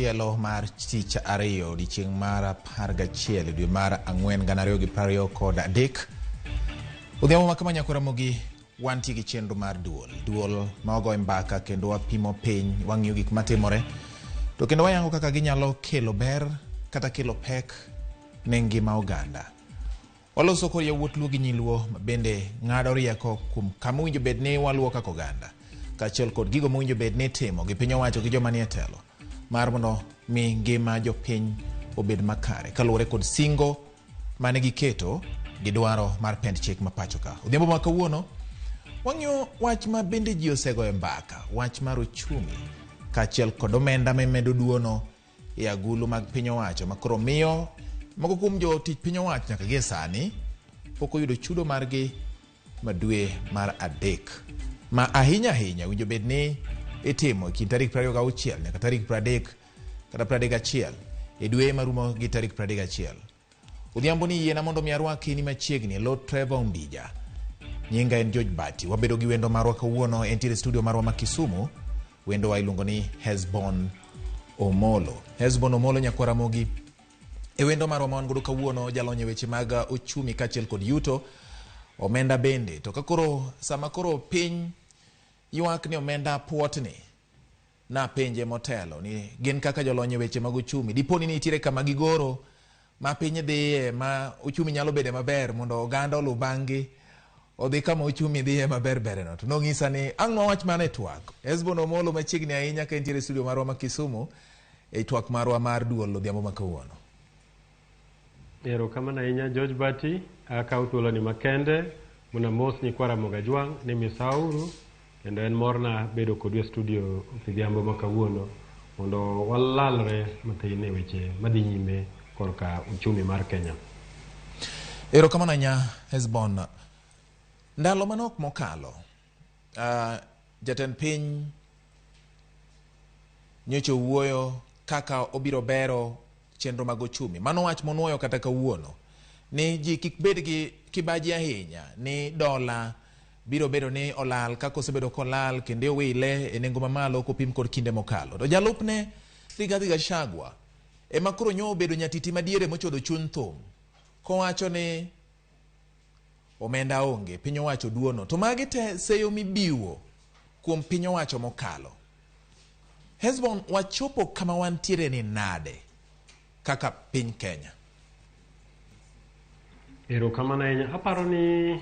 Machielo mar tich ariyo odiechieng' mar 11 dwe mar 4 2023. Odhiambo ma kama nyako Ramogi wantie gi chenro mar duol. Duol ma wagoyo mbaka kendo wapimo piny, wang'iyo gik matimore to kendo wayango kaka ginyalo kelo ber kata kelo pek ne ngima oganda. Waloso kod yawuot Luo gi nyi Luo ma bende ng'ado rieko kuom kama owinjo bed ni waluwo kaka oganda, kaachiel kod gigo mowinjo bed ni itimo gi piny owacho gi joma nie telo mar mondo mi ngima jopiny obed makare kaluwore kod singo mane giketo gi dwaro mar pend chik ma pacho ka. Odhiambo ma kawuono wang'iyo wach ma bende ji osegoyo mbaka, wach mar uchumi kaachiel kod omenda ma imedo duono e agulu mag piny owacho ma koro miyo moko kuom jotich piny owacho nyaka gie sani pok oyudo chudo margi ma dwe mar adek ma ahinya ahinya winjo bed ni itimo e kind tarik 26 nyaka tarik 30 kata 31 e dwe marumo gi tarik 31. Odhiambo ni yiena mondo mi arwaki ni machiegni e lo Trevor Ombija. Nyinga en George Bati. Wabedo gi wendo marwa kawuono entiere studio marwa ma Kisumu. Wendowa iluongo ni Hesbon Omolo. Hesbon Omolo nyakwar Ramogi e wendo marwa ma wan godo kawuono, jalony e weche mag uchumi kaachiel kod yuto, omenda bende. To ka koro sama koro piny ywak ni omenda puotni, napenje motelo ni gin kaka jolony e weche mag uchumi, dipo ni nitiere kama gigoro ma piny dhiye ma uchumi nyalo bede maber mondo oganda oluw bang'gi odhi kama uchumi dhiye maber bereno. To nong'isa ni ang' wawach mana e twak. Hesbon Omolo machiegni ahinya ka entiere e studio marwa ma Kisumu e twak marwa mar duol odhiambo ma kawuono. Erokamano ahinya George Bati, akawo thuoloni makende mondo amos nyikwa Ramogi Ajwang' ni misauru kendo en morna bedo kodu e studio odhiambo ma kawuono mondo walalre mathin e weche madhi nyime korka uchumi mar Kenya. Erokamano ahinya Hesbon. Ndalo manok mokalo, jatend piny nyocha owuoyo kaka obiro bero chenro mag uchumi. Mano wach monuoyo kata kawuono ni ji kik bed gi kibaji ahinya ni dola biro bedo ni olal kaka osebedo kolal kendo iwile e nengo mamalo kopim kod kinde mokalo. To jalupne Rigathi Gachagua ema koro nyo obedo nyatiti madiere mochodo chuny thum kowacho ni omenda onge, piny owacho duono. To magi te seyo mibiwo kuom piny owacho mokalo. Hesbon, wachopo kama wantiere ni nade kaka piny Kenya? Erokamano ahinya. Aparo ni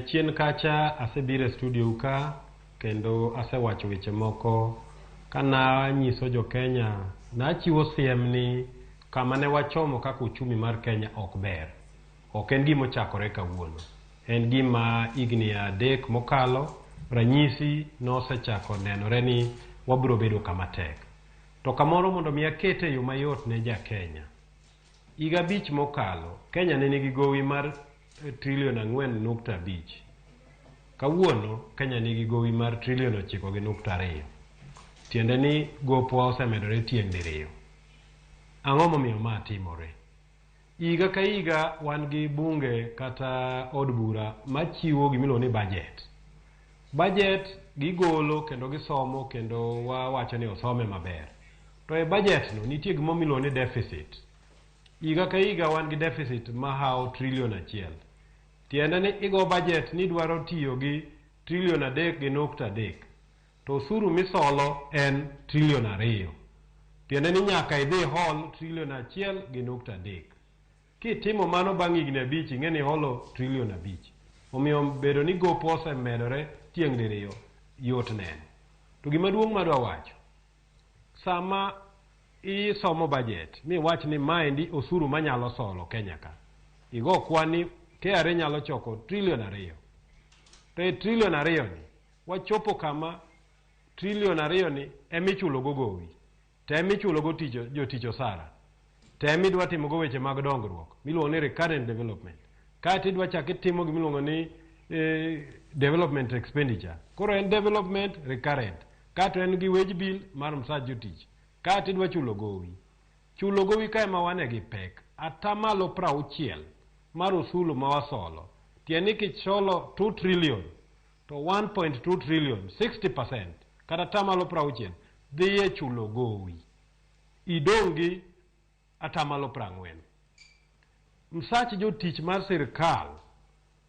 chien kacha asebiro e studio ka kendo asewacho weche moko kana nyiso jo Kenya, nachiwo siem ni kama ne wachomo kaka uchumi mar Kenya ok ber. Ok en gima ochakore kawuono. En gima higni 3 mokalo ranyisi nosechako nenore ni wabiro bedo kama tek. To kamoro mondo mi akete e yo mayot ne ja Kenya. Higa 5 mokalo, Kenya ne nigi gowi mar trilion 4.5. Kawuono, Kenya nigi gowi mar trilion 9.2. Tiende ni gopwa osemedore tieng' diriyo. Ang'o momiyo ma timore? Higa ka higa wan gi bunge kata od bura machiwo gimiluongo ni budget. Budget gigolo kendo gisomo kendo wawacho ni osome maber. To e budget no nitie gima miluongo ni deficit. Higa ka higa wan gi deficit mahawo trilion 1. Tiende ni igo budget ni idwaro tiyo gi trilion 3.3. To osuru misolo en trilion 2. Tiende ni nyaka idhi hol trilion 1.3. Kitimo mano bang' higni 5 ing'e ni iholo trilion 5. Omiyo bedo ni gopwa osemedore tieng' diriyo yot neno. To gima duong' madwa wacho, sama isomo budget miwach ni maendi osuru manyalo solo Kenya ka, igo kwan ni KRA nyalo choko trilion 2. To e trilion 2 ni, wachopo kama trilion 2 ni emichulo go gowi, to emichulo go jotich osara, to emidwa timo go weche mag dongruok miluongo ni recurrent development. Kaeto idwa chak itimo gimiluongo ni development expenditure. Koro en development recurrent. Kaeto en gi wage bill mar msach jotich. Kaeto idwa chulo gowi. Chulo gowi ka ema wane gi pek. Atamalo 60 mar osuru ma wasolo. Tiende ni kisolo 2 trillion to 1.2 trillion, 60% kata atamalo 60 dhi e chulo gowi. Idong' gi atamalo 40. Msach jotich mar sirkal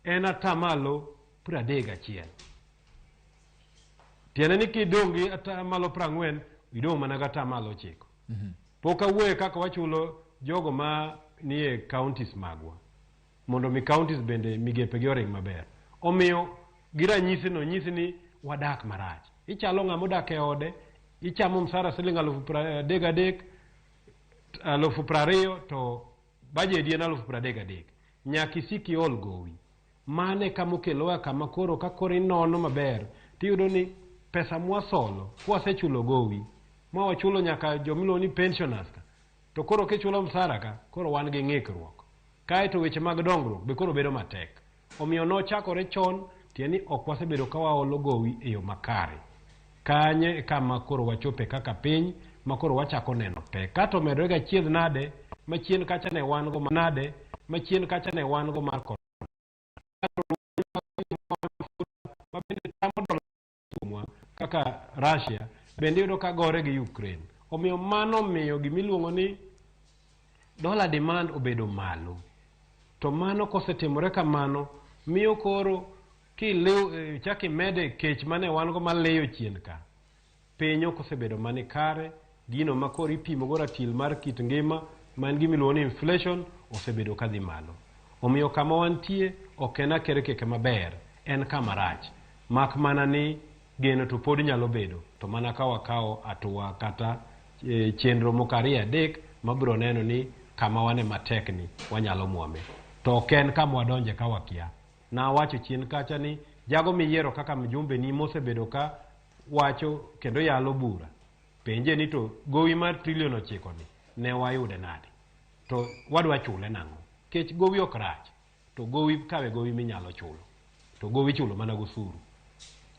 en atamalo 31. Tiende ni kidong' gi atamalo 40, idong' mana gi atamalo 9. Pok awuoye kaka wachulo jogo ma nie counties magwa, mondo mi counties bende migepe gi oring maber. Omiyo gi ranyisi no nyisi ni wadak marach. Ichalo ng'ama odak e ode, ichamo msara siling 33,000, 20,000 to bajedi en 33,000. Nyaka isik iol gowi. Mano e kama okelowa kama koro ka koro inono maber, tiyudo ni pesa mwasolo, kwasechulo gowi, ma wachulo nyaka jomiluongo ni pensioners ka, to koro kichulo msara ka, koro wan gi ng'ikruok. Kaeto weche mag dongruok be koro bedo matek. Omiyo nochakore chon, tiende ni ok wasebedo ka waolo gowi e yo makare. Kanyo e kama koro wachope kaka piny, ma koro wachako neno pek. Kato omedore ga chiedh nade, machien kacha ne wan go nade, machien kacha ne wan go mar korona. Ma bende tamo dola kuomwa kaka Russia bende iyudo ka gore gi Ukraine. Omiyo mano miyo gimiluongo ni dollar demand obedo malo. To mano kosetimore kamano, miyo koro kilew, chak imede kech mane wan go maliyo chien ka. Piny ok osebedo mani kare, gino ma koro ipimo go ratil mar kit ngima, ma en gima iluongo ni inflation, osebedo kadhi malo. Omiyo kama wantie ok en akerkeke maber, en kama rach. Mak mana ni geno to pod nyalo bedo, to mana ka wakawo hatua kata chenro moko ariyo adek mabiro neno ni kama wane matek ni wanyalo mwome. To ok en kama wadonje ka wakia. Nawacho chien kacha ni jago miyiero kaka mjumbe ni mosebedo ka wacho kendo yalo bura. Penje ni to gowi mar trilion 9 ni ne wayude nade? To wadwa chule nang'o? Kech gowi ok rach, to gowi kawe gowi minyalo chulo. To gowi chulo mana gosuru.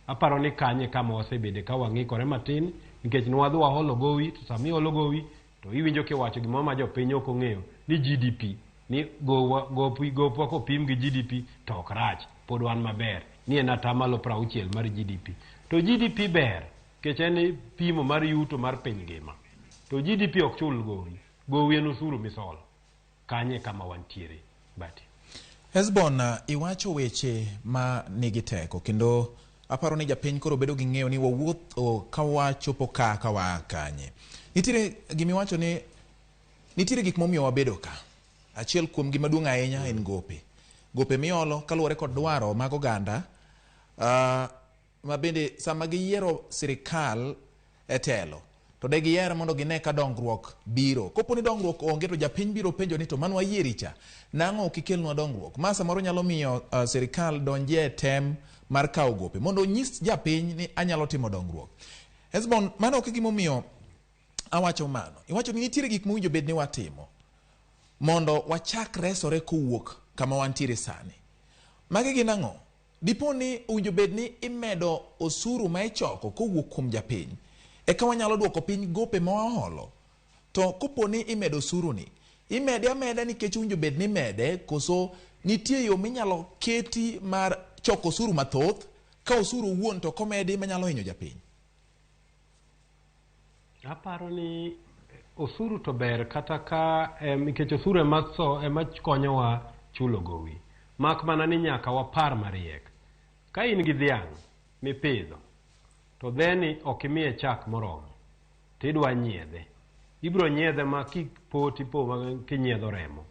Aparo ni kanye kama wasebede ka wang'ikore matin, nikech nwadhi waholo gowi, to sama iholo gowi, to iwinjo kiwacho gimoro ma jopiny ok ong'eyo, ni GDP, ni gopwa kopim gi GDP to ok rach, pod wan maber, ni en atamalo 60 mar GDP. To GDP ber, nikech en pimo mar yuto mar piny ngima. To GDP ok chul gowi, gowi en osuru misolo. Kanye kama wantiere, Bati. Hesbon, iwacho weche ma nigi teko, kendo aparo ni japiny koro bedo gi ng'eyo ni wawuotho ka wachopo ka ka waa kanye. Nitiere gimiwacho ni nitiere gik momiyo wabedo ka. Achiel kuom gima duong' ahinya en gope. Gope miolo kaluwore kod dwaro mag oganda, ma bende sama giyiero sirikal e telo, to de giyier mondo gine ka dongruok biro. Kopo ni dongruok onge to japiny biro penjo ni to mano wayieri cha, nang'o ok ikelnwa dongruok? Ma samoro nyalo miyo sirikal donjie e tem mar kawo gope mondo onyis japiny ni anyalo timo dongruok. Hesbon, mano ok e gimomiyo awacho mano. Iwacho ni nitiere gik mowinjo bed ni watimo mondo wachak resore kowuok kama wantiere sani. Magi gin ang'o? Dipo ni owinjo bed ni imedo osuru ma ichoko kowuok kuom japiny, eka wanyalo duoko piny gope ma waholo. To kopo ni imedo osuru ni, imede ameda nikech owinjo bed ni imede, koso nitie yo minyalo keti mar choko osuru mathoth, ka osuru owuon to komedi manyalo hinyo japiny? Aparo ni osuru to ber kata ka nikech osuru ema konyowa chulo gowi. Mak mana ni nyaka wapar mariek. Ka in gi dhiang' mipidho, to dheni ok imiye chak moromo, to idwa nyiedhe. Ibiro nyiedhe ma kipo tipo ma kinyiedho remo.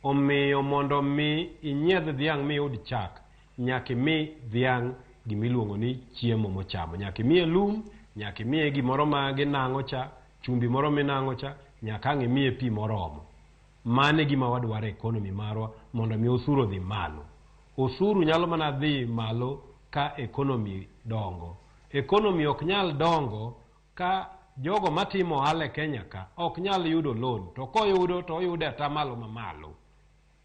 Omiyo mondo mi inyiedh dhiang' miyud chak, nyaka imi dhiang' gimiluongo ni chiemo mochamo. Nyaka imiye lum, nyaka imiye gimoro ma ginang'o cha, chumbi moro minang'o cha, nyaka ang' imiye pi moromo. Mano e gima wadwaro e economy marwa mondo mi osuru odhi malo. Osuru nyalo mana dhi malo ka economy dongo. Economy ok nyal dongo ka jogo matimo ohala e Kenya ka ok nyal yudo loan, to koyudo to oyudo e atamalo mamalo.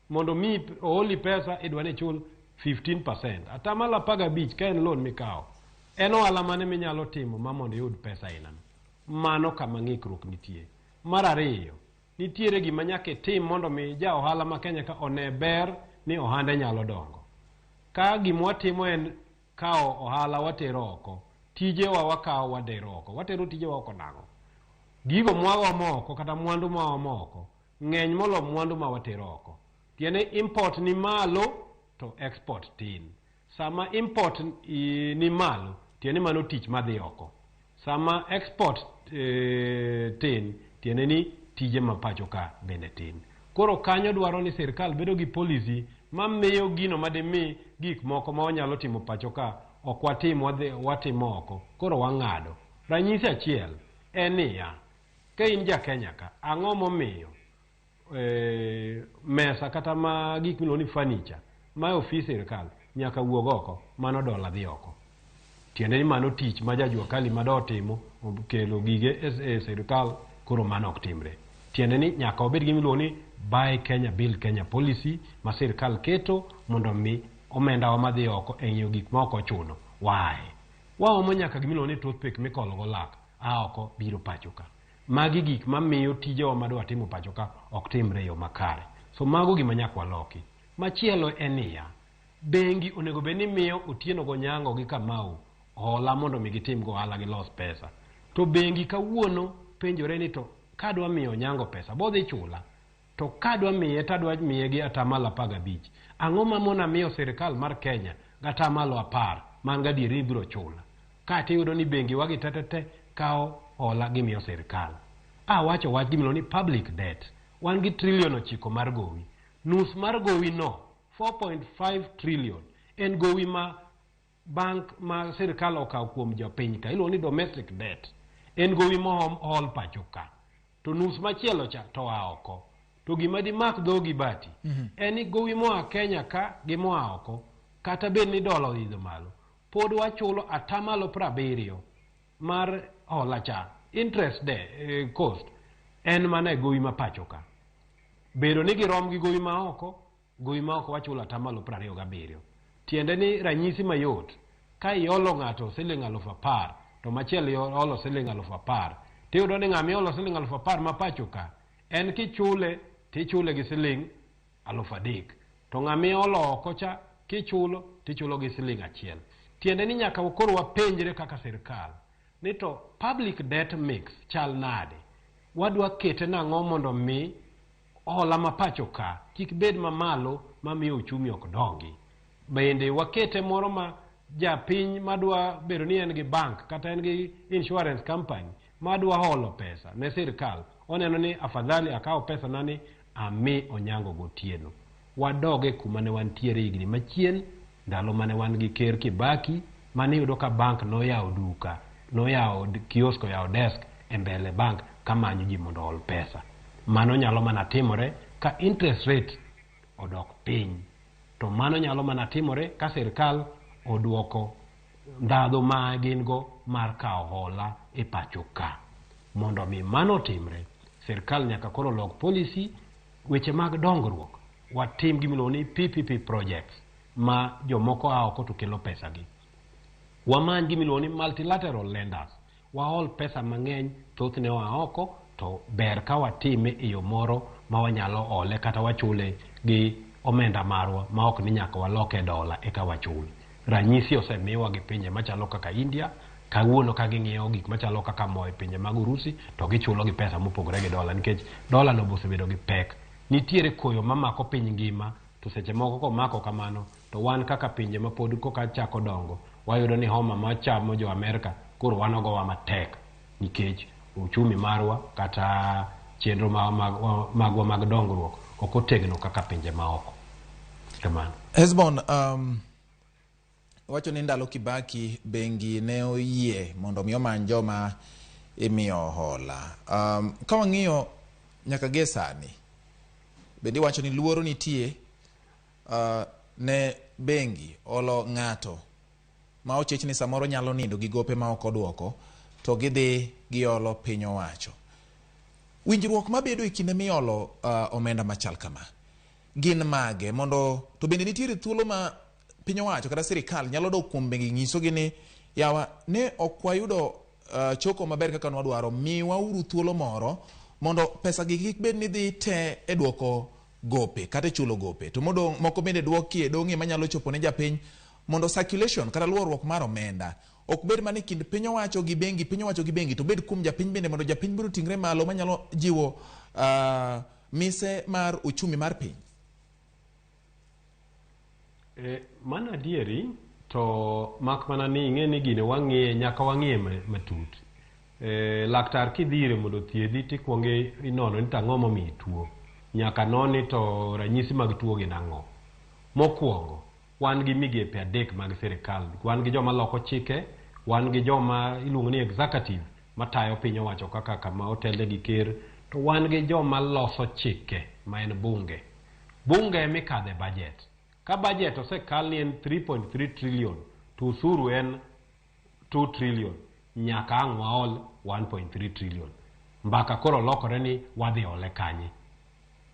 Mondo mi ooli pesa idwa ni ichul 15%, atamalo 15 ka en loan mikawo. En ohala mane minyalo timo ma mondo iyud pesa ainano? Mano kama ng'ikruok nitie. Mar ariyo, nitiere gima nyaka itim mondo mi ja ohala ma Kenya ka one ber ni ohande nyalo dongo. Ka gima watimo en kawo ohala watero oko, tijewa wakawo watero oko. Watero tijewa oko nang'o? Gigo mwaomo oko kata mwandu mwaomo oko ng'eny molo mwandu ma watero oko. Tiende import ni malo to export tin. Sama import ni malo, tiende mano tich madhi oko. Sama export tin, tiende ni tije ma pacho ka bende tin. Koro kanyo dwaro ni sirkal bedo gi policy mamiyo gino madimi gik moko ma wanyalo timo pacho ka ok watim wadhi watimo oko. Koro wang'ado. Ranyisi achiel en niya, ka in ja Kenya ka, ang'o momiyo mesa kata ma gik miluongo ni furniture ma e ofis sirkal nyaka wuog oko, mano dola dhi oko. Tiende ni mano tich ma jajua kali ma do timo kelo gige e sirkal koro mano ok timre. Tiende ni nyaka wabed gi miluongo ni Buy Kenya Build Kenya policy ma sirkal keto mondo mi omenda wa madhi oko e ng'iewo gik ma ok ochuno waaye. Waomo nyaka gimiluongo ni toothpick mikolo go lak a oko biro pacho ka. Magi gik mamiyo tijewa madwa timo pacho ka ok timre e yo makare. So mago gima nyaka waloki. Machielo en niya, bengi onego bed ni miyo Otieno Gonyango gi Kamau hola mondo mi gitim go ohala gilos pesa. To bengi kawuono penjore ni to kadwa miyo Onyango pesa bodhi chula. To kadwa miye tadwa miye gi atamalo 15. Ang'o mamona miyo sirkal mar Kenya gi atamalo 10 man gadieri ni biro chula. Ka tiyudo ni bengi wagi tetete kawo hola gimiyo sirkal. Awacho wach gimiluongo ni public debt. Wan gi trillion 9 mar gowi. Nus mar gowi no 4.5 trillion en gowi ma bank ma sirkal okawo kuom jopiny ka iluongo ni domestic debt. En gowi mohol pacho ka. To nus machielo cha to oa oko. To gima dimak dhogi bati en ni gowi moa Kenya ka gi moa oko kata bed ni dola oidho malo pod wachulo atamalo 70 mar hola cha interest de cost en mana e gowi ma pacho ka. Bedo ni girom gi gowi ma oko, gowi ma oko wachulo atamalo 27. Tiende ni ranyisi mayot, ka iolo ng'ato siling 10,000 to machielo iolo siling 10,000, tiyudo ni ng'ama iolo siling 10,000 ma pacho ka, en kichule tichule gi siling 3,000. To ng'ama iolo oko cha kichulo tichulo gi siling 1. Tiende ni nyaka koro wapenjre kaka sirkal ni to public debt mix chal nade? Wadwa kete nang'o mondo mi hola ma pacho ka kik bed mamalo mamiyo uchumi ok dongi. Bende wakete moro ma japiny madwa bedo ni en gi bank kata en gi insurance company madwa holo pesa ne sirkal oneno ni afadhali akaw pesa na ni ami Onyango Gotieno. Wadoge kuma ne wantiere higni machien, ndalo mane wan gi Ker Kibaki, mane iyudo ka bank noyawo duka, noyawo kiosk, oyawo desk e mbele bank kamanyo ji mondo ool pesa. Mano nyalo mana timore ka interest rate odok piny. To mano nyalo mana timore ka sirkal oduoko ndhadhu ma gin go mar kawo hola e pacho ka. Mondo mi mano otimre, sirkal nyaka koro lok policy weche mag dongruok. Watim gimiluongo ni PPP projects ma jomoko a oko to kelo pesa gi. Wamany gimiluongo ni multilateral lenders. Wahol pesa mang'eny, thothne oa oko, to ber ka watime e yo moro ma wanyalo ole kata wachule gi omenda marwa ma ok ni nyaka waloke dola eka wachul. Ranyisi osemiwa gi pinje machalo kaka India, kawuono ka ging'iewo gik machalo kaka mo e pinje mag Urusi to gichulo gi pesa mopogore gi dola nikech dola no osebedo gi pek. Nitiere koyo mamako piny ngima to seche moko komako kamano to wan kaka pinje ma pod koka chako dongo wayudo ni homa machamo jo Amerka koro wan ogowa matek nikech uchumi marwa kata chenro magwa mag dongruok ok otegno kaka pinje maoko. Kamano. Hesbon, wacho ni ndalo Kibaki bengi ne oyie mondo mi omany joma imiyo hola. Ka wang'iyo nyaka gie sani, bende iwacho ni luoro nitie ne bengi olo ng'ato ma ochich ni samoro nyalo nindo gi gope ma ok oduoko to gidhi giolo piny owacho. Winjruok mabedo e kinde miolo omenda machal kama gin mage mondo to bende nitiere thuolo ma piny owacho kata sirikal nyalo dok kuom bengi nyisogi ni yawa ne ok wayudo choko maber kaka nwadwaro, miwa uru thuolo moro mondo pesa gi kik bed ni dhi te e duoko gope kata e chulo gope to modong' moko bende duokie dong'ie manyalo chopo ne japiny mondo circulation kata luorruok mar omenda Ok bed mana e kind piny owacho gi bengi, piny owacho gi bengi, to bed kuom japiny bende mondo japiny bende oting're malo manyalo jiwo mise mar uchumi mar piny. Mano adieri, to mak mana ni ing'e ni gini wang'iye, nyaka wang'iye matut. Laktar kidhi ire mondo othiedhi tikuongo inono ni to ang'o momiyo ituo. Nyaka non ni to ranyisi mag tuo gin ang'o. Mokuongo, wan gi migepe adek mag sirikal. Wan gi joma loko chike, wan gi joma iluongo ni executive matayo piny owacho kaka kama otelne gi ker, to wan gi joma loso chike ma en bunge. Bunge emikadhe budget. Ka budget osekal ni en 3.3 trillion to usuru en 2 trillion, nyaka ang' waol 1.3 trillion. Mbaka koro lokore ni wadhi ole kanye,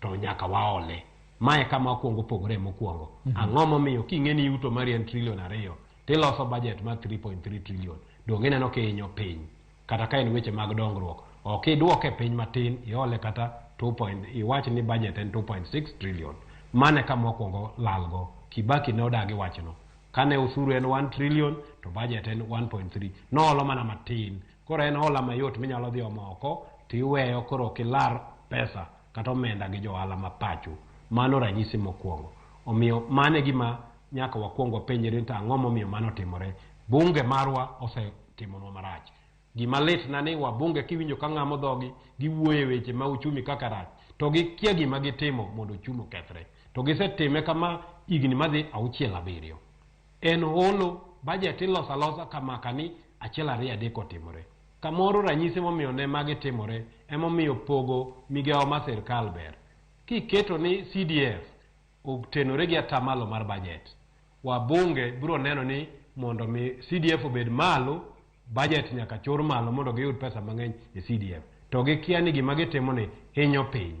to nyaka waole. Mae kama wakwongo opogore mokwongo. Ang'o momiyo king'e ni yuto mari en trillion 2 tiloso budget mar 3.3 trillion, donge ineno kihinyo piny? Kata ka en weche mag dongruok, ok iduoke piny matin, iole kata 2 point, iwach ni budget en 2.6 trillion. Mano e kama wakwongo lalgo. Kibaki ne odagi wachno. Kane usuru en 1 trillion to budget en 1.3. Noolo mana matin. Koro en hola mayot minyalo dhi omo oko tiweyo koro ok ilar pesa kata omenda gi johala ma pacho. Mano ranyisi mokwongo. Omiyo mano e gima nyaka wakwong wapenjre ni to ang'o momiyo mano otimore. Bunge marwa osetimonwa marach. Gima lit na ni wabunge kiwinjo ka ng'amo dhogi giwuoyo e weche ma uchumi kaka rach, to gikia gima gitimo mondo uchumi okethre. To gisetime kama higni madhi 6 7. En holo, budget iloso alosa kamaka ni 1 2 3 otimore. Kamoro ranyisi momiyo ne magi timore emomiyo pogo migawo mar sirkal ber. Kiketo ni CDF otenore gi atamalo mar budget, wabunge biro neno ni mondo mi CDF obed malo, budget nyaka chor malo mondo giyud pesa mang'eny e CDF. To gikia ni gima gitimo ni hinyo piny.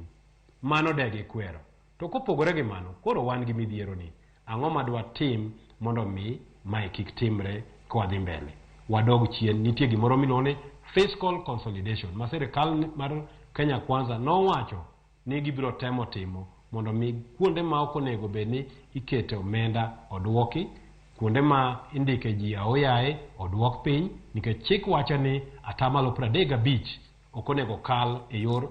Mano de gikwero. To kopogore gi mano, koro wan gi midhiero ni ang'o ma dwatim mondo mi mae kik timre ka wadhi mbele. Wadog chien, nitie gimoro miluongo ni fiscal consolidation ma sirikal mar Kenya Kwanza nowacho ni gibiro temo timo mondo mi kuonde ma ok onego bed ni ikete omenda oduoki, kuonde ma indike ji aoyaye oduok piny, nikech chik wacho ni atamalo 35 ok onego kal e yor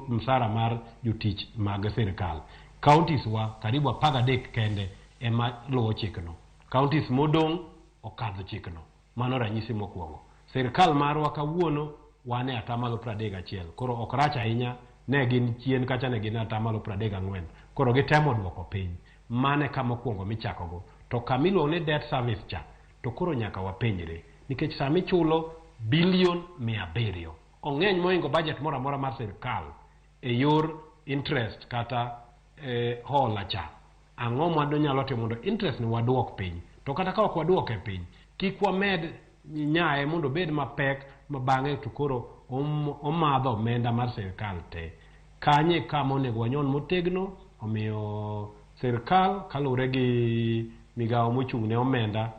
msara mar jotich mag sirikal. Counties wa karibu 13 kende ema luwo chikno. Counties modong' okadho chikno. Mano ranyisi mokwongo. Sirikal marwa kawuono wan e atamalo 31. Koro ok rach ahinya, ne gin chien kacha ne gin atamalo 34. Koro gitemo duoko piny. Mano e kama okwongo michakogo. To kama iluongo ni debt service cha, to koro nyaka wapenjre. Nikech sama ichulo bilion 700, ong'eny mohingo budget moro amora mar sirikal e yor interest kata hola cha. Ang'o ma nyalo timo mondo interest ni waduok piny? To kata ka ok waduoke piny, kik wamed nyaye mondo obed mapek ma bang'e to koro omadho omenda mar sirikal te. Kanye kama onego wanyon motegno, omiyo sirikal kaluwore gi migawo mochung' ne omenda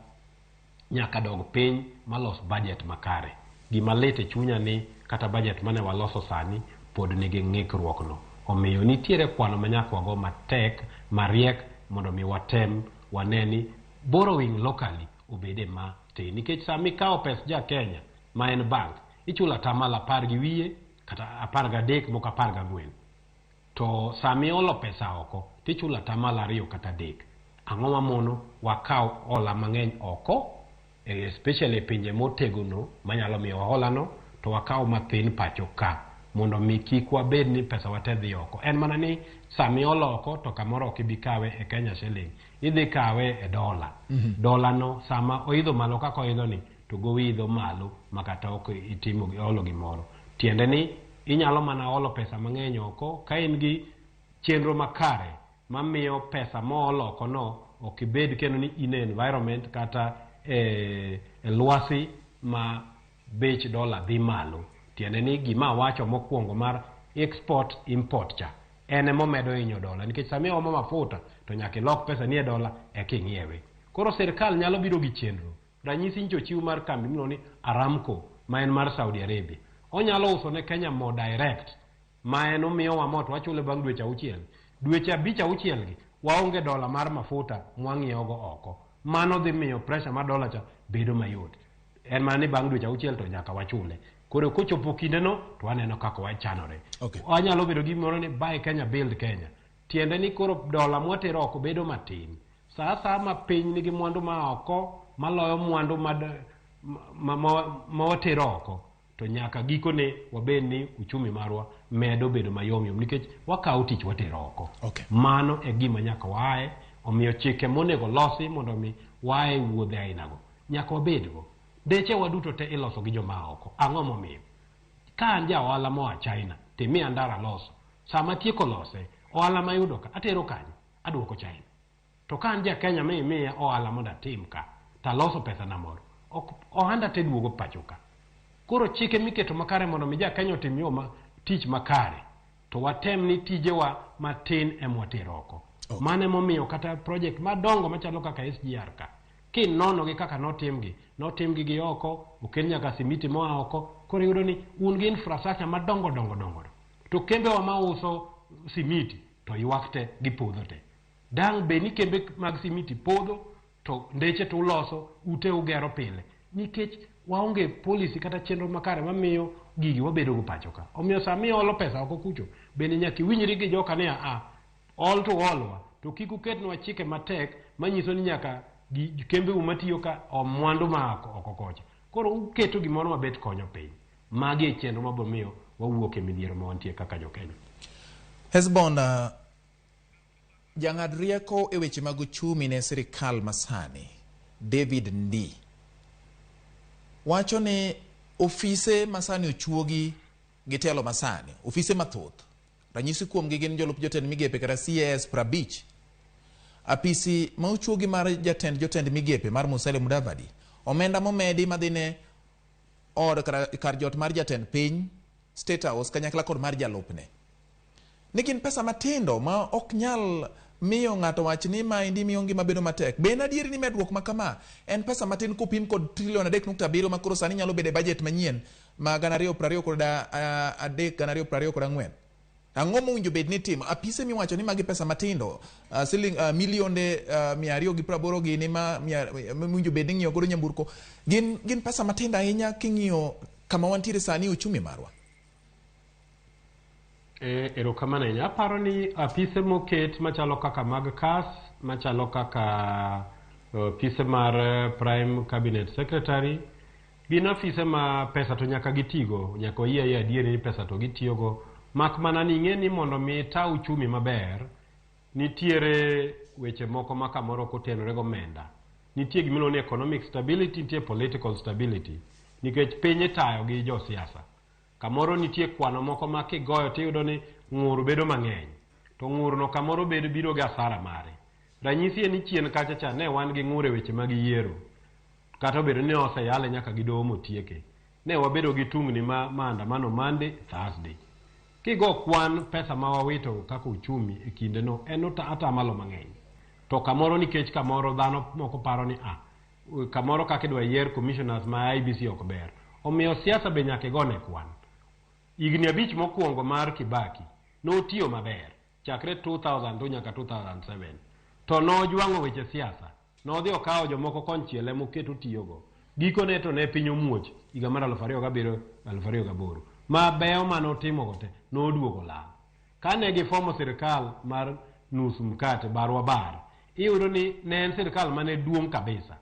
nyaka dog piny malos budget makare. Gima lit e chunya ni kata budget mane waloso sani pod nigi ng'ikruok no. Omiyo nitiere kwano ma nyaka wago matek, mariek mondo mi watem wane ni borrowing locally obede ma tin. Nikech sama ikawo pes ja Kenya ma en bank, ichulo atamalo 10 gi wiye kata 13 moko 14. To sama iolo pesa oko, tichulo atamalo 2 kata 3. Ang'o mamono wakaw hola mang'eny oko, especially e pinje motegno manyalo miyo hola no, to wakaw mathin pacho ka mondo mi kik wabed ni pesa wate dhi oko. En mana ni sama iolo oko to kamoro ok ibi kawe e Kenya shilling, idhi kawe e dola. Dola no sama oidho malo kaka oidho ni, to gowi idho malo makata ok itimo olo gimoro. Tiende ni inyalo mana olo pesa mang'eny oko ka in gi chenro makare mamiyo pesa moolo oko no ok ibed kendo ni in e environment kata e lwasi ma bech dola dhi malo. Tiende ni gima awacho mokwongo mar export import cha en emomedo hinyo dola, nikech sama iomo mafuta to nyaka ilok pesa ni e dola eka ing'iewe. Koro sirikal nyalo biro gi chenro. Ranyisi nyicho chiw mar kambi miluongo ni Aramco ma en mar Saudi Arabia. Onyalo uso ne Kenya mo direct ma en omiyowa mo to wachule bang' dweche 6. Dweche 5 6 gi waonge dola mar mafuta mwang'iewogo oko. Mano dhi miyo pressure mar dola cha bedo mayot. En mana ni bang' dweche auchiel to nyaka wachule. Koro kochopo kindeno to waneno kaka wachanore. Wanyalo bedo gi gimoro ni buy Kenya, build Kenya. Tiende ni koro dola mwatero oko bedo matin. Sa asaya ma piny nigi mwandu ma oko maloyo mwandu ma watero oko, to nyaka gikone wabed ni uchumi marwa medo bedo mayom yom nikech wakawo tich watero oko. Mano e gima nyaka waaye. Omiyo chike monego losi mondo mi waaye wuodhe ainago nyaka wabedgo. Ndechewa duto te iloso gi joma oko. Ang'o momiyo? Ka an ja ohala moa China, timiya ndara loso. Sama atieko lose, ohala mayudo ka, atero kanye? Aduoko China. To ka an ja Kenya mi imiya ohala mondo atim ka, taloso pesa na moro, ok ohanda te duogo pacho ka. Koro chike miketo makare mondo mi ja Kenya otim yo ma tich makare, to watem ni tijewa matin ema watero oko. Mano emomiyo kata project madongo machalo kaka SGR ka, kinono gi kaka notimgi, notimgi gi oko, okel nyaka simiti moa oko, koro iyudo ni un gi infrastructure madongo dongo dongo. To kembewa mauso simiti to ywak te gipodho te. Dang' bed ni kembe mag simiti podho to ndeche to uloso, ute ugero pile. Nikech waonge policy kata chenro makare mamiyo gigi wabedo go pacho ka. Omiyo sama iolo pesa oko kucho, bende nyaka iwinjri gi joka ni a ol to uolwa, to kik uketnwa chike matek manyiso ni nyaka kembeu matiyo ka om mwandu ma oko kocha. Koro uketo gimoro mabet konyo piny. Magi e chenro mabiro miyo wawuok e midhiero ma wantie kaka jo-Kenya. Hesbon, jang'ad rieko e weche mag uchumi ne sirikal masani, David Ndii, wacho ni ofise masani ochuogi gi telo masani, ofise mathoth. Ranyisi kuomgi gin jolup jotend migepe kata CAS 50. Apisi ma ochuogi mar jatend jotend migepe mar Musalia Mudavadi, omenda momedi madhi ne od kar jot mar jatend piny, State House, kanyakla kod mar jalupne. Ni gin pesa matindo ma ok nyal miyo ng'ato wach ni maendi miyo ngima bedo matek. Be en adieri ni medruok ma kama en pesa matin kopim kod trilion 3.7 ma koro sani nyalo bedo e budget manyien ma 2023 2024? Ang'o mowinjo bed ni timo? Apise miwacho ni magi pesa matindo, siling milionde 280 gini ma mowinjo bed ni ng'iewo godo nyamburko, gin pesa matindo ahinya king'iyo kama wantiere sani uchumi marwa. Erokamano ahinya. Aparo ni apise moket machalo kaka mag CAS, machalo kaka apise mar Prime Cabinet Secretary, gin afise ma pesa to nyaka gitigo, nyaka wayie ayie adieri ni pesa to gitiyogo. Mak mana ni ing'e ni mondo mi ita uchumi maber, nitiere weche moko ma kamoro ok otenore gomenda. Nitie gimiluongo ni economic stability, nitie political stability. Nikech piny itayo gi josiasa. Kamoro nitie kwano moko ma kigoyo tiyudo ni ng'ur bedo mang'eny. To ng'urno kamoro bedo biro gi asara mare. Ranyisi en ni chien kacha cha ne wan gi ng'ur e weche mag yiero. Kata obedo ni oseyale nyaka gi doho motieke. Ne wabedo gi tungni ma maandamano Monday, Thursday. Kigo kwan pesa ma wawito kaka uchumi e kindeno en atamalo mang'eny. To kamoro nikech kamoro dhano moko paro ni a kamoro kaka idwa yier commissioners ma IEBC ok ber. Omiyo siasa be nyaka igone kwan. Higni 5 mokwongo mar Kibaki notiyo maber chakre 2002 nyaka 2007. To nojwang'o weche siasa. Nodhi okawo jomoko konchiel emoketo tiyogo. Gikone to ne piny omuoch higa mar 2007 2008. Ma beyo manotimogo te noduogo lal. Kane gifomo sirikal mar nus mkate barwa bar, iyudo ni ne en sirikal mane duong' kabisa.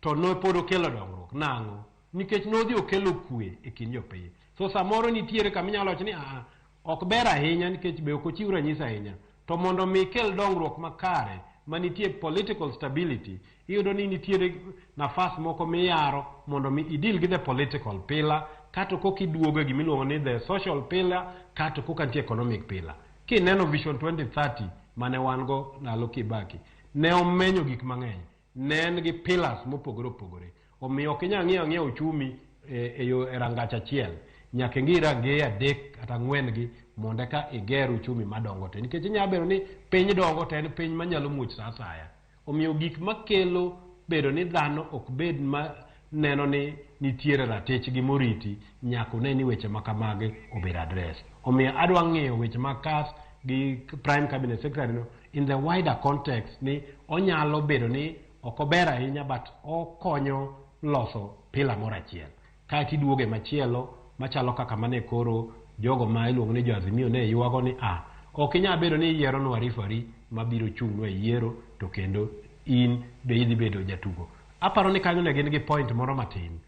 To ne pod okelo dongruok. Nang'o? Nikech nodhi okelo kwe e kind jopiny. So samoro nitiere kama inyalo wacho ni aa, ok ber ahinya nikech be ok ochiw ranyisi ahinya. To mondo mi kel dongruok makare manitie political stability, iyudo ni nitiere nafas moko miyaro mondo mi i deal gi the political pillar, kato koka iduogo e gimiluongo ni the social pillar, kato koka nitie economic pillar. Kineno Vision 2030 mane wan go ndalo Kibaki, ne omenyo gik mang'eny. Ne en gi pillars mopogore opogore. Omiyo ok inyal ng'iyo ang'iya uchumi e yo e rangach achiel. Nyaka ing'i rangeye 3 kata 4 gi mondo eka iger uchumi madongo te. Nikech inyalo bedo ni piny dongo to en piny manyalo muoch sa asaya. Omiyo gik makelo bedo ni dhano ok bed ma neno ni nitiere ratichgi moriti, nyaka one ni weche ma kamagi obed address. Omiyo adwa ng'iyo weche mag CAS gi Prime Cabinet Secretary no in the wider context ni onyalo bedo ni ok ober ahinya but okonyo loso pillar moro achiel. Kaeto iduoge machielo machalo kaka mane koro jogo ma iluongo ni jo Azimio ne ywago ni a ok inyal bedo ni iyieronwa referee mabiro chung'nwa e yiero to kendo in be idhi bedo jatugo. Aparo ni kanyo ne gin gi point moro matin.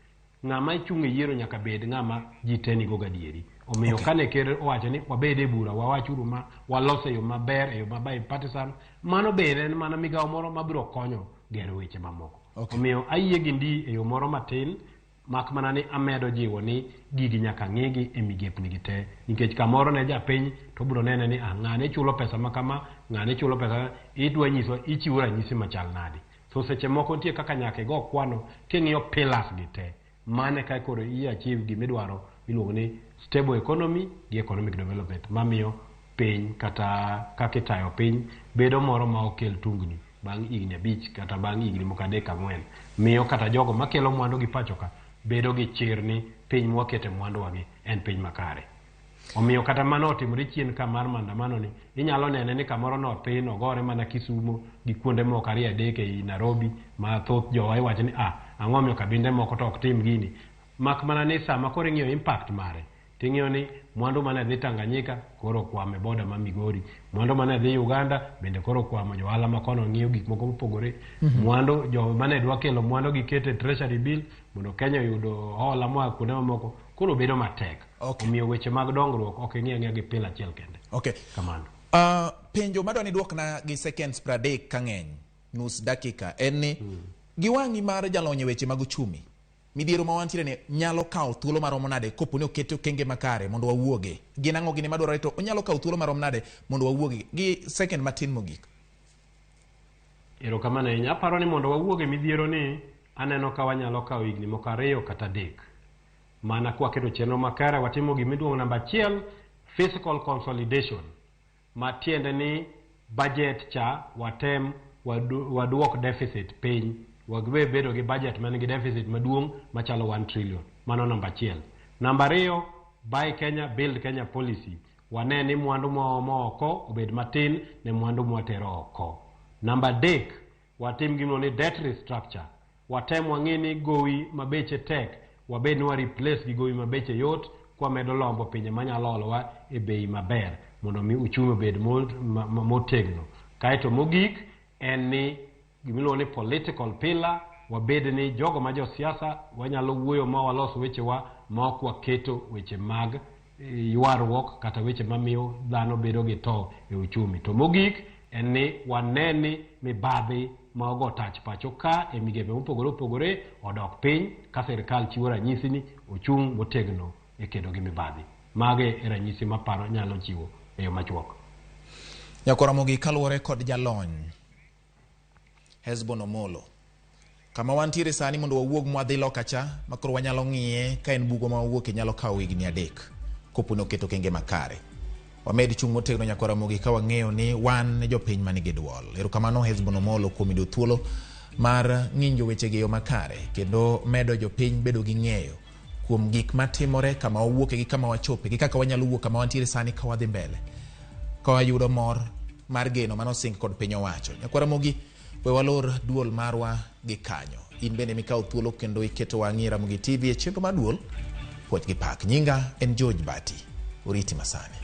Ng'ama chung' e yiero nyaka bed ng'ama ji te nigo gadieri. Omiyo kane ker owacho ni wabed e bura, wawachuru ma walos e yo maber, e yo ma bipartisan, mano bende en mana migawo moro mabiro konyo gero weche mamoko. Omiyo ayie gi ndi e yo moro matin, mak mana ni amedo jiwo ni gigi nyaka ng'igi e migepni gi te. Nikech kamoro ne japiny to obiro nene ni ah, ng'ane chulo pesa ma kama, ng'ane chulo pesa, idwa nyiso, ichiwo ranyisi machal nade. So seche moko nitie kaka nyaka igo kwano king'iyo pillars gi te. Mane ka koro i achieve gimidwaro miluongo ni stable economy gi economic development mamiyo piny kata kaka itayo piny bedo moro ma ok kel tungni bang' higni 5 kata bang' higni moko 3 4. Miyo kata jogo makelo mwandu gi pacho ka bedo gi chir ni piny mwakete mwanduwagi en piny makare. Omiyo kata mano otimore chien ka mar maandamano ni, inyalo nene ni kamoro nothin, ogore mana Kisumo gi kuonde moko 2 3 ei Nairobi ma thoth jowa iwacho ni ah, ang'o miyo kabinde moko to ok tim gini. Mak mana ni sama koro ing'iyo impact mare, ting'iyo ni mwandu mane dhi Tanganyika koro okwamo e boda ma Migori, mwandu mane dhi Uganda bende koro okwamo johala ma kono ng'iyo gik moko mopogore. Mwandu jo mane dwa kelo mwandu giketo e treasury bill mondo Kenya oyud hola moa kuonde mamoko koro bedo matek. Omiyo weche mag dongruok ok ing'i ang'iya gi pila achiel kende. Kamano. Penjo madwa ni duokna gi seconds 30 ka ng'eny, nus dakika, en ni gi wang'i mar jalony e weche mag uchumi, midhiero ma wantiere ni nyalo kawo thuolo maromo nade kopo ni okete okenge makare mondo wawuoge? Gin ang'o gini madwarore to onyalo kawo thuolo marom nade mondo wawuoge? Gi second matin mogik. Erokamano ahinya. Aparo ni mondo wawuoge midhiero ni aneno ka wanyalo kawo higni moko 2 kata 3. Mana kwaketo chenro makare, watimo gima iluongo namba 1, fiscal consolidation. Ma tiende ni budget cha watem waduok deficit piny. Wawe bedo gi budget man gi deficit maduong' machalo 1 trillion. Mano namba 1. Namba 2, buy Kenya, build Kenya policy. Wane ni mwandu mwaomo oko obed matin ne mwandu mwatero oko. Namba 3, watim gimiluongo ni debt restructure. Watem wang'i ni gowi mabeche tek, wabed ni wa replace gi gowi mabeche yot, kwamedo lombo pinje manyalo olowa e bei maber mondo mi uchumi obed motegno. Kaeto mogik en ni gimiluongo ni political pillar, wabed ni jogo ma josiasa wanyalo wuoyo ma walos wechewa ma ok waketo weche mag ywaruok kata weche mamiyo dhano bedo gi tho e uchumi. To mogik en ni wane ni mibadhi ma ogo tach pacho ka e migepe mopogore opogore odok piny ka sirkal chiwo ranyisi ni ochung' motegno e kedo gi mibadhi. Mage e ranyisi maparo nyalo chiwo e yo machuok. Nyakwar Ramogi, kaluwore kod jalony Hesbon Omolo, kama wantiere sani mondo wawuog mwadhi loka cha makoro wanyalo ng'iye ka en bugo ma wawuoke nyalo kawo higni 3 kopo ni oketo okenge makare. Wamed chung' motegno Nyakwar Ramogi ka wang'eyo ni wan jopiny manigi duol. Erokamano Hesbon Omolo kuom yudo thuolo mar ng'injo wechegi e yo makare kendo medo jopiny bedo gi ng'eyo kuom gik matimore kama wawuoke gi kama wachope gi kaka wanyalo wuok kama wantiere sani ka wadhi mbele ka wayudo mor mar geno manosing kod piny owacho. Nyakwar Ramogi, we walor duol marwa gi kanyo. In bende mikawo thuolo kendo iketo wang'i e Ramogi TV e chenro mar duol, puoch gi pak. Nyinga en George Bati. Oriti masani.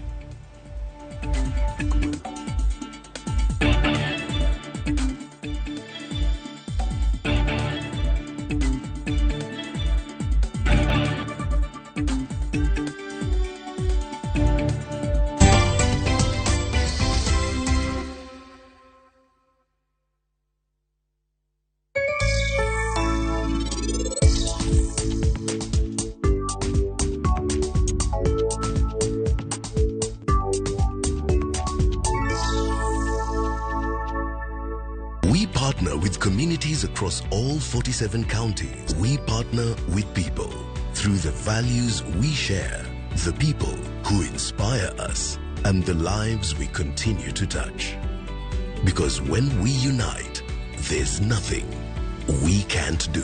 We partner with communities across all 47 counties. We partner with people through the values we share, the people who inspire us, and the lives we continue to touch. Because when we unite, there's nothing we can't do.